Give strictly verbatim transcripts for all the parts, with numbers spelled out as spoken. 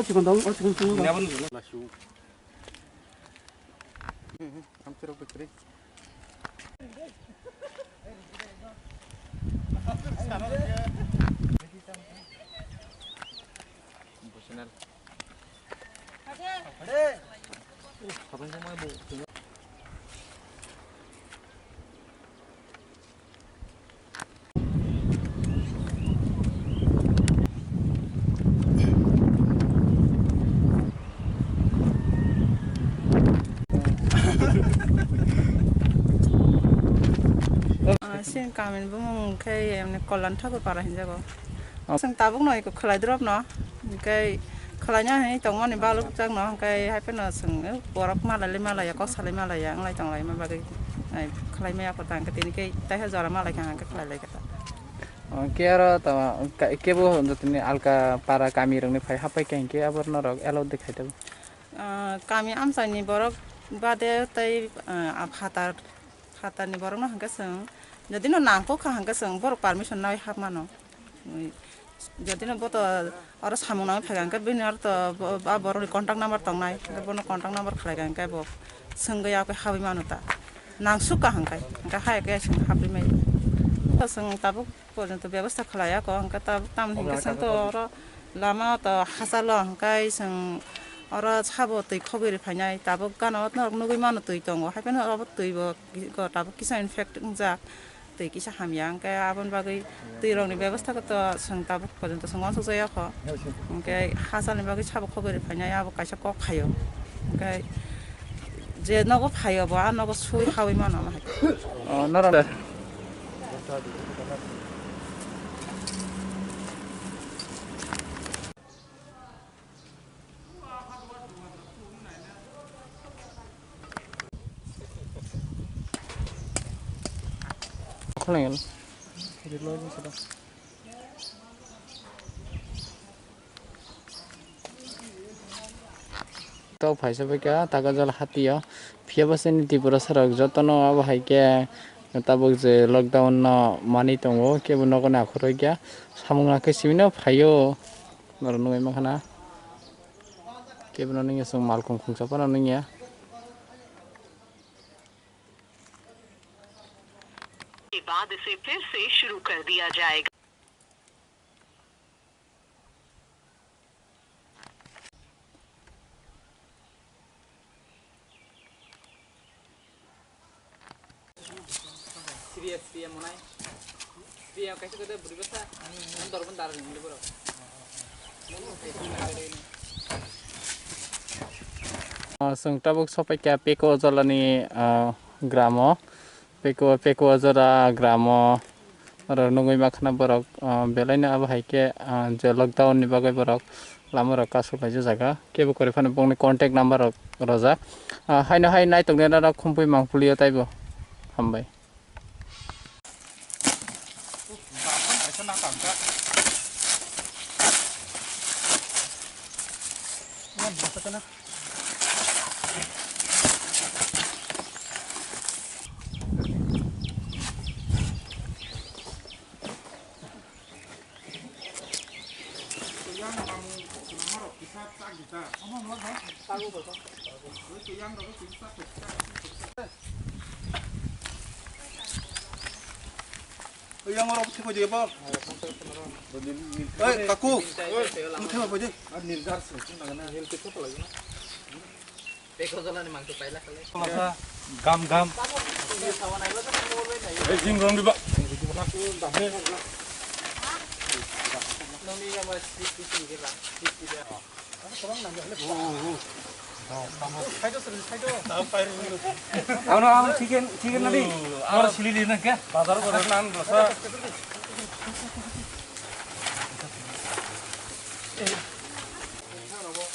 Chikon dong, oh, chikon chikon dong. Lasu. Hmm, hmm, hamsirok bekri. Emotional. Ah, sin kamin bumung khe emni Kollan Thakur para hinjago. Oh. Chwng tabuk no eko khwlai drop no, hwnkhe khwlaina hinwi tongmani balok jak no, hwnkhe hai phano chwng borok malai lai malaiya, kok salai malaiya, wng lai tong lai ma bagwi, ai, khwlai maya kho ta, hwnkhe tini khe taiha jora malai kha, hwnkhe khwlai lai kha ta. Oh, khe aro tamo, ka-, kebo jotoni alka para kami rokni phai hapai kha, hwnkhe abo norok allow de khai tabuk. Ah, kami amchaini borok bade tei, ah, phatar, phatarni borokno hwnkhe chwng, jodi no nangkuk kha hwnkhe chwng borok permission naui hap mano. Jodi no bo to oro samung nangwi phai kha hwnkhe bini aro to bo, a borokni contact number tongnai, hwnkhe bono contact number khlai kha hwnkhe bo swngwi yakwi habwi mano ta. Nangsuk kha hwnkhe, hwnkhe hai khe chwng habwi maya. Chwng tabuk porjonto bebosta khlai ya kho, hwnkhe ta-, tamoni hwnkhe chwng to oro lama to hachalo, hwnkhe chwng oro sabo twi khogwi rw phainai, tabuk gana o norok nugwi mano twi tongo, hai phano abo twi bo tabuk kisa infect wngjak, twi kisa hamya, hwnkhe aboni bagwi twi rokni bebosta khe to chwng tabuk porjonto chwng uansuk jaya kho, hwnkhe hachalni bagwi sabo khogwi rw phainai, abo kaisa kok phaio, hwnkhe je nogo phaio bo a nogo sui hawi mano ama hai. Oh, norok. Tau phaisa bai kha Takajal hatio, phiya bo chini Tiprasa rok jotono abo hai khe tabuk je lockdown no manwi tongo, kebo nogo nakhoroi kha, samung nangkhe simi no phaio, norok nugwi mankha na, kebo no nungya chwng malkhung khungsa phano nungya. के बाद इसे फिर से शुरू कर दिया जाएगा। Ah, chwng tabuk sopaikha Peko Ojolani, ah, gramo. Peko, Peko Ojora gramo oro nugwi mankha na borok, ah, belaino abo hai khe, ah, je lockdown ni bagwi borok lama rok kasu khlaijak jaga. Kebo kwrwi phano bongni contact number rok rojak. Ah, haino hai naitok nai rok khumpui mangpulio taibo. Hambai. Yang orang thik aja apa? Oi, kaku. Lu thik aja. Nirjar sih, nang na. Peko Ojolani mangso paila kale. Gam gam. Ei, jing rong diba. Noni ya mas di di di ba. Di di ba. Ano, ano, chicken, chicken na di. Aro sili li na kya? Bazar ko na dosa.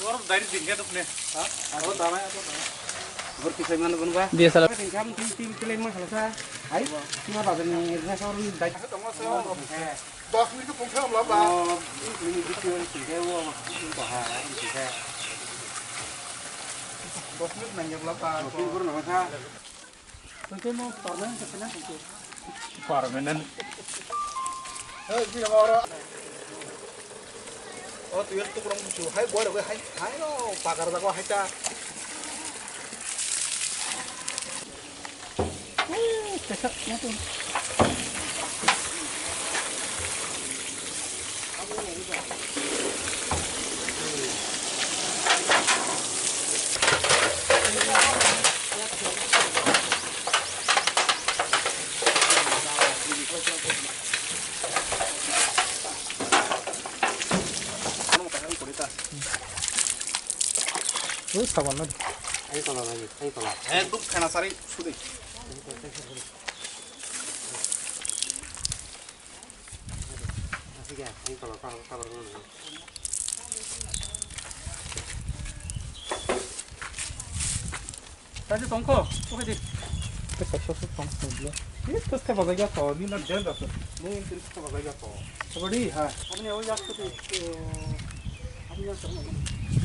Oro dari din kya tupne? Ha? Oro dana ya to. Gor kisai man bun ba? Dia salah. Din kam tin tin kile ma halsa. Ai, ma bazar ni na sor dai. Dos minute pungsa amla ba. Oh, ini video ini sih, oh, ini bahaya ini sih. Dos minute nanya berapa? Dos minute berapa? Permanent. Hei, ini orang. O tuyo tukurong musu hai boil goi hai hai no pagar jago hai ta. Ui, saban na. Ekdom khena sari sudai. Tadi tongko, oke di. Tesa sosu tong tong dia. Ini terus teh bazar ya toh, ini nak jalan dah. Ini terus teh bazar ya toh. Coba di, ha. Ini awal ya tuh, eh, ini yang terus.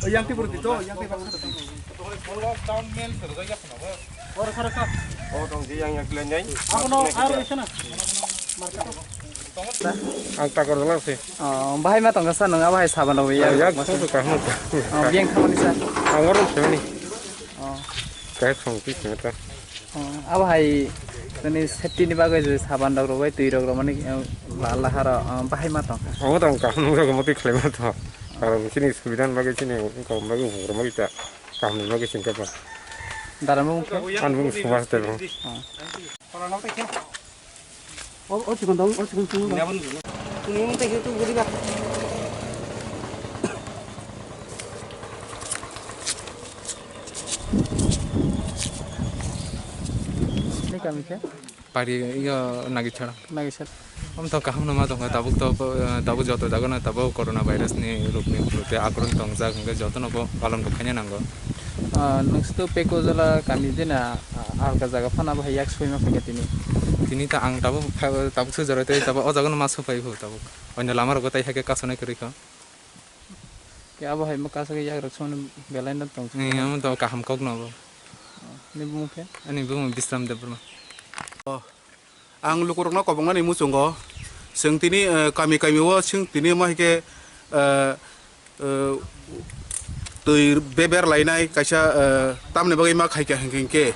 Oh, yang tiba di to, yang tiba. Kalau lockdown main terus ya kenapa? Oro kha, oro kha. O tong di yang yang kalian nyai. Abo no, aro isa na. Market. Ang takor dala se. Oh, bahai ma tongka sa nang bahai saban rok ya. Ya, kung tu kaham. Oh, biang thamani sa. Ang warum se ni. Oh. Kaham song pi se ta. Oh, abo hai tini safety ni bagwi je saban rok rok bai twi rok rok mani, eh, la la haro, oh, bahai ma tongka. Ang tong kaham rok mo ti khlai ma to. Aro chini subidhan bagwi chini kom bagwi hum bagwi ta. Kaham ni bagwi chini ka pa. Dara mo mungkhe? Ang mung sumas te. Oh. O, o chikon dong, o chikon chikon dong. Chikon tei tu guri ba. Ni kami khe? Pari, iyo, Nagichara. Nagichara. Om to kaham no ma tongkha, tabuk to, eh, tabuk joto jaga no tabuk corona virus ni rok ni, rok ni akrong tongjak, hingke joto no bo palon bo khaina nango. Ah, nungsi to Pekojala kami dina, ah, alka jaga phana bahai yak sui ma phaikha tini. Tini ta ang tabuk pha-, tabuk sujaro tei tabuk o jaga no ma supai phu tabuk. Oino lama rogo tai haike kasonai kwrwi kha. Ke abo hai ma kasa ke yak rok sumani belai no tong. Ni amo to kaham kok no bo. Ni bumung khe? Ani bumung Bisram Debbarma. Oh. Ang lukurokno kobongnani muchungo, chwng tini, eh, kami kami o chwng tini ma hai khe, eh, eh, twi beber lainai kaisa, eh, tamni bagwi ma khaikha hinkhe hinkhe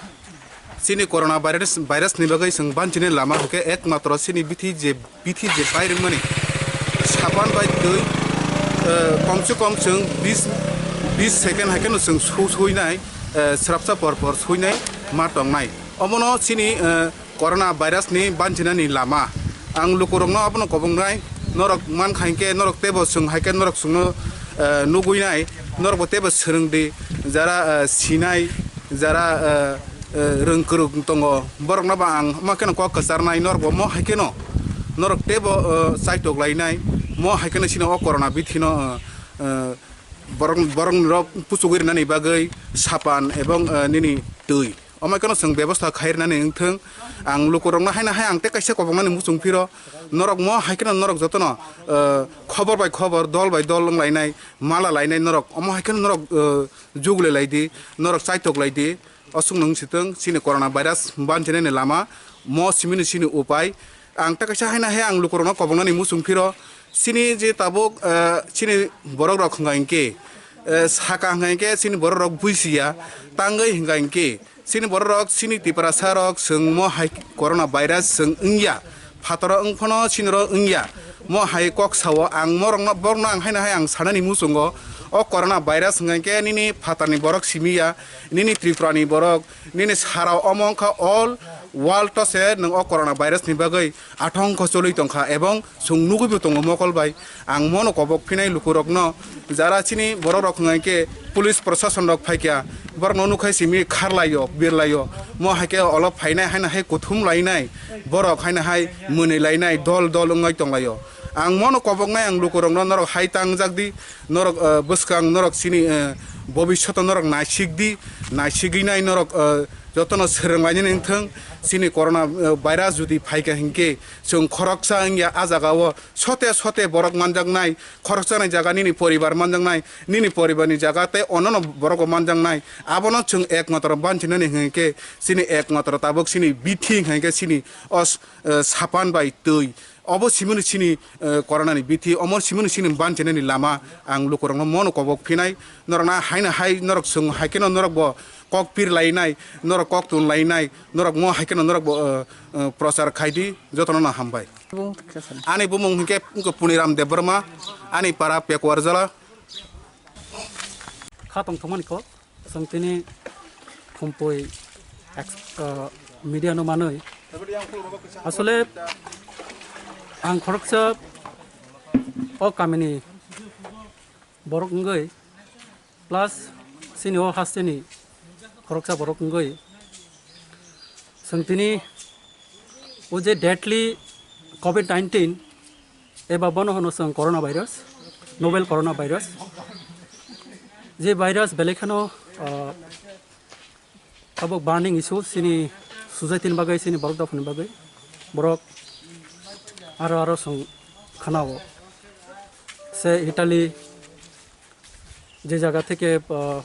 chini corona virus, virus ni bagwi chwng banchinani lama hinkhe ekmatro chini bithi je, bithi je pai rwmani sapan bai twi, eh, kom se kom chwng bis, bis second hai kheno chwng su-, suinai, eh, srapsa por por suinai ma tongnai. Omono chini, eh, corona virus ni banchinani lama. Ang lukurokno abono kobongnai, norok mankha hinkhe norok teibo chwng hai khe norok chwngno, eh, nugui nai, norokbo teibo swrwng di, jara, eh, sinai, jara, eh, eh, rwng kwrwng tongo, borokno bo ang ma kheno kok kwcharnai, norokbo mo hai kheno norok teibo, eh, chaitok lainai, mo hai kheno chini o corona bithino, eh, eh, borok, borok nirok puchugwi rwnani bagwi sapan ebong, eh, nini twi. Omo kheno chwng bebosta khai rwnani wngthwng. Ang lukurokno haino hai ang tei kaisa kobongnani muchung phiro. Norok mo hai kheno norok jotono, eh, khobor bai khobor, dol bai dol wng lainai, mala lainai norok. Omo hai kheno norok, eh, jugule lai di, norok chaitok lai di. Osuk nung sitwng, chini corona virus banchinani lama, mo simini chini upai. Ang tei kaisa haino hai ang lukurokno kobongnani muchung phiro. Chini je tabuk, eh, chini borok rok hwnka hinkhe, eh, saka hwnka hinkhe chini borok rok buisiya, tangwi hwnka hinkhe. Chini borok rok, chini Tiprasa rok, chwng mo hai corona virus chwng wngya, phataro wng phano chini rok wngya. Mo hai kok sao ang morokno, borokno ang haino hai ang sanani muchungo, o corona virus hwnka hinkhe nini phatarni borok simiya, nini Tripurani borok, nini sara omo wngkha all world o se nwng o corona virus ni bagwi atongkho choli tongkha ebong chwng nugwibo tongo mokol bai. Ang mono kobok phinai lukurokno, jara chini borok rok hwnka hinkhe police prosason rok phaikha, borokno nukhai simi kharlaio, birlaio, mo haikhe olo phainai haino hai kuthum lainai, borok haino hai mwnwi lainai, dol dol wngwi tonglaio. Ang mono koboknai ang lukurokno, norok hai tangjak di, norok, eh, bwskang norok chini, eh, bobishoto norok naisik di, naisigwi nai norok, eh, jotono swrwng lainani wngthwng, chini corona, eh, virus jodi phaikha hinkhe chwng khoroksa wngya a jagao sote sote borok manjaknai, khoroksa ni jaga nini poribar manjaknai, nini poribarni jaga tei onono borok bo manjaknai, abono chwng ekmatro banchinani hinkhe chini ekmatro tabuk chini bithi hinkhe chini os-, eh, sapan bai twi. Obo simino chini, eh, corona ni bithi, omo simino chini banchenani lama, ang lukurokno mono kobok phinai, norokna haino hai norok swng hai kheno norok bo kok pir lainai, norok kok tun lainai, norok mo hai kheno norok bo, eh, eh, prochar khaidi, jotono no hambai. Ani bumung hinkhe wngkha Puniram Debbarma, ani para Pekuarjala. Kha tongthokmani kok. Chwng tini Khumpui ex-, ah, media no manwi. Asole ang khoroksa o kamini borok wngwi plus chini o hasteni khoroksa borok wngwi chwng tini o je deadly covid nineteen eba bono hwno chwng corona virus, novel corona virus. Je virus belai kheno, ah, tabuk burning issue chini society ni bagwi, chini borok dophani bagwi. Borok aro aro chwng khanao se Italy je jaga theke, ah,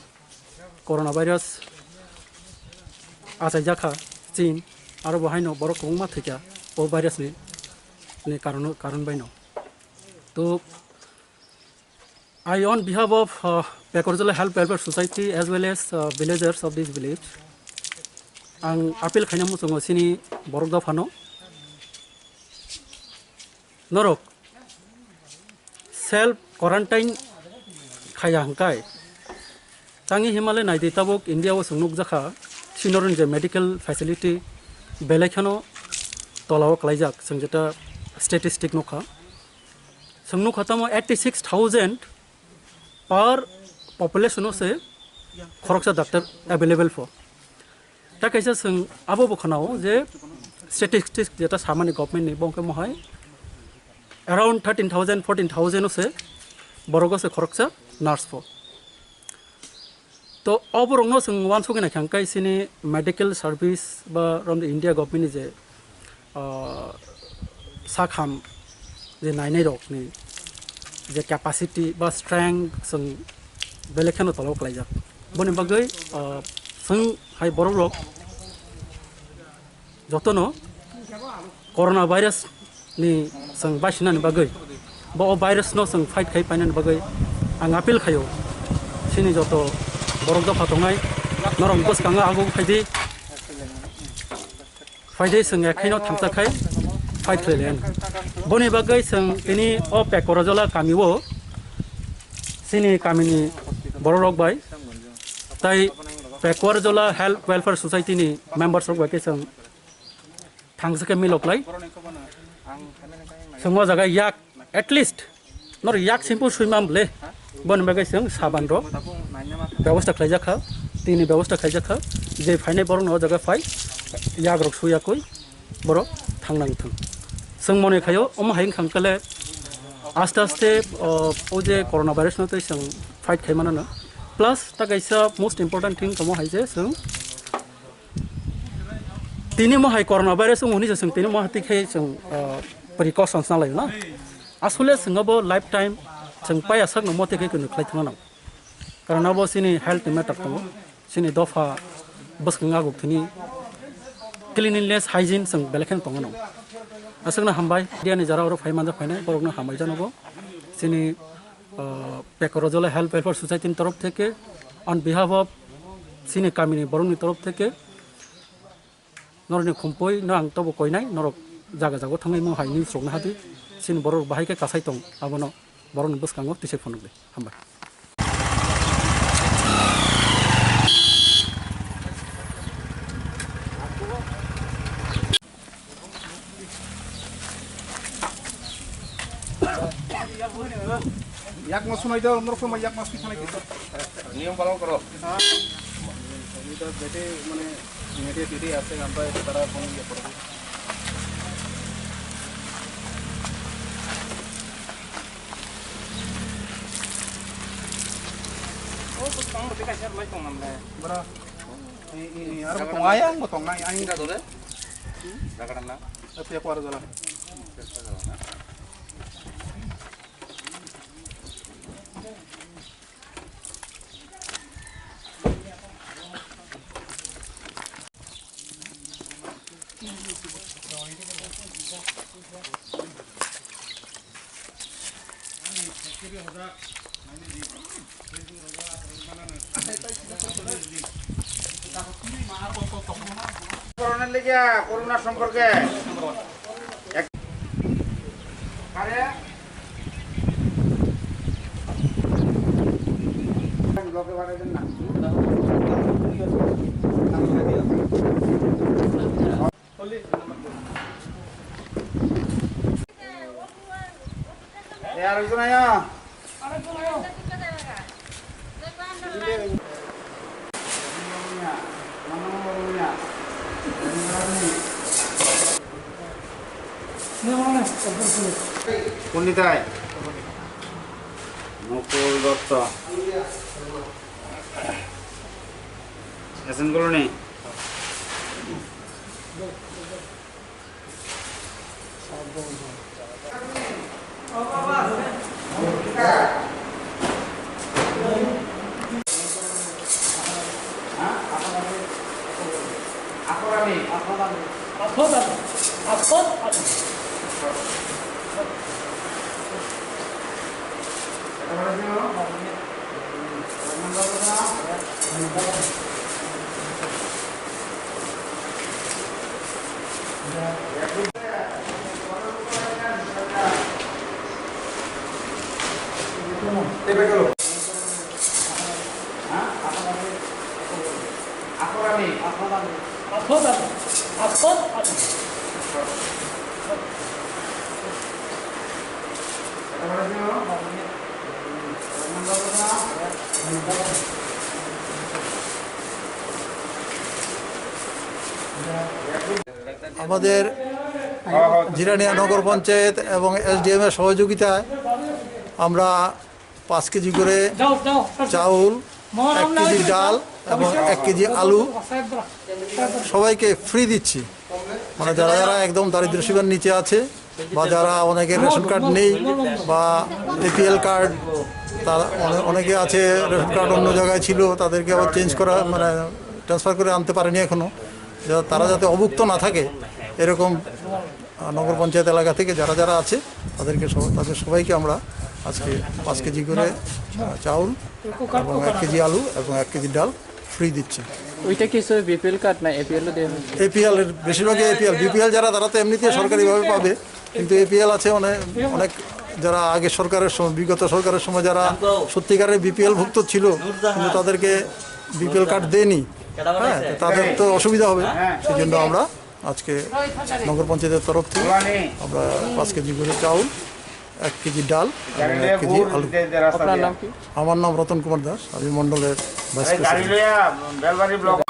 corona virus achaijakha Chin, aro bo haino borok kwbangma thwikha o virus ni, ni karon, karon baino. To I, on behalf of, uh, Pekorjala Health Welfare Society as well as, uh, villagers of this village, ang appeal khaina muchungo chini borok dophano, norok self quarantine khaya hwnkhe, tangi himale naidi tabuk India o chwng nukjakha, sinoroni je medical facility belai kheno tolao klaijak, chwng jeta statistic nukha. Chwng nukha tamo eighty six thousand per population o se khoroksa doctor available pho. Ta kaisa chwng abo bo khwnao je statistics jeta samani government ni, bo hwnkhe mohai around thirteen thousand, fourteen thousand o se borok o se khoroksa nurse pho. To oborokno chwng uansukgwi naikha hwnkhe chini medical service ba romni India government ni je, ah, sakham je nainairokni je capacity ba strength chwng belai kheno tolao khlaijak. Boni bagwi, ah, chwng hai borokrok jotono corona virus ni chwng baisinani bagwi, bo o virus no chwng fight khai painani bagwi ang appeal khaio. Chini joto borok dopha tongnai, norok bwskango aguk phaidi, phaidi chwng ekhaino thamsa khai fight khlai lai. Boni bagwi chwng tini o Pekorojala kami o chini kamini borok rok bai tai Pekorojala Health Welfare Society ni members rok bai khe chwng thangsa khe milok lai. Chwng o jaga yak, at least nor yak simple suimam ble. Boni bagwi chwng saban rok bebosta khlaijakha, tini bebosta khlaijakha, je phainai borok no o jaga phai yak rok suiyakwi borok thangnang thung. Chwng mone khaio omo hai wngkha kale aste aste, o, o je corona virus no tei chwng fight khai manano. Plus ta kaisa most important thing tamo hai je chwng tini mo hai corona virus wng hwnwi se chwng tini mo hati khe chwng, ah, precautions na laio na. Asole chwng abo lifetime chwng paya sakno mote khe kunu khlai thangna nang. Karon abo chini health ni matter tongo. Chini dopha bwskang aguk thini cleanliness, hygiene chwng belai kheno tongna nang. Aswkno hambai, media ni jara oro phai manjak phainai, borokno hambai janogo. Chini, ah, Pekorojala Health Welfare Society ni torof theke, on behalf of chini kamini borokni torof theke, norokni khumpui no ang tobo koinai, norok jaga jaga thangwi mo hai news rokno hadi, chini borok bahai khe kasai tong, abono borokni bwskango tisa phunukdi. Hambai. Yak mas sunai da, norok sama yak mas pithanai kita. Niyom palon koro. Ha? Ini to bete mane media didi ase, ampai tara phone iye koro. Oh, kung bete kaisa lai tong namle. Bara. Ini, ini, aro tong ayang, tong nai, ayang. Kita dole. Jaga na. Tapi aku ada jalan. করোনার লেগে, করোনা সম্পর্কে এক-, আরে? ব্লকে পাঠাইবেন না। এ, আরেকজন আয়া। পণ্ডিতাই মুকুল দত্ত। SN colony. আমাদের জিরানিয়া নগর পঞ্চায়েত এবং এসডিএম এর সহযোগিতায় আমরা পাঁচ কেজি করে চাউল, এক কেজি ডাল এবং এক কেজি আলু সবাইকে ফ্রি দিচ্ছি। মানে যারা যারা একদম দারিদ্র সীমার নিচে আছে বা যারা অনেকের রেশন কার্ড নেই বা এপিএল কার্ড, তারা অনে-, অনেকে আছে রেশন কার্ড অন্য জায়গায় ছিল, তাদেরকে আবার চেঞ্জ করা, মানে ট্রান্সফার করে আনতে পারেনি এখনও, যা-, তারা যাতে অভুক্ত না থাকে এরকম, আহ, নগর পঞ্চায়েত এলাকা থেকে যারা যারা আছে তাদেরকে সব-, তাদের সবাইকে আমরা আজকে পাঁচ কেজি করে, আহ, চাউল এবং এক কেজি আলু এবং এক কেজি ডাল ফ্রি দিচ্ছে। ওইটা কি শুধু বিপিএল কার্ড না এপিএল ও দেওয়া হয়েছে? এপিএল এর বেশিরভাগই এপিএল, বিপিএল যারা তারা তো এমনিতেই সরকারিভাবে পাবে, কিন্তু এপিএল আছে অনেক, অনেক যারা আগে সরকারের সময়, বিগত সরকারের সময় যারা সত্যিকারের বিপিএল ভুক্ত ছিল, কিন্তু তাদেরকে বিপিএল কার্ড দেয়নি, হ্যাঁ, তো তাদের তো অসুবিধা হবে। সেই জন্য আমরা আজকে নগর পঞ্চায়েতের তরফ থেকে আমরা পাঁচ কেজি করে চাউল, এক কেজি ডাল এবং এক কেজি আলু। আপনার নাম কি? আমার নাম রতন কুমার দাস, আমি মণ্ডলের ভাইস প্রেসিডেন্ট।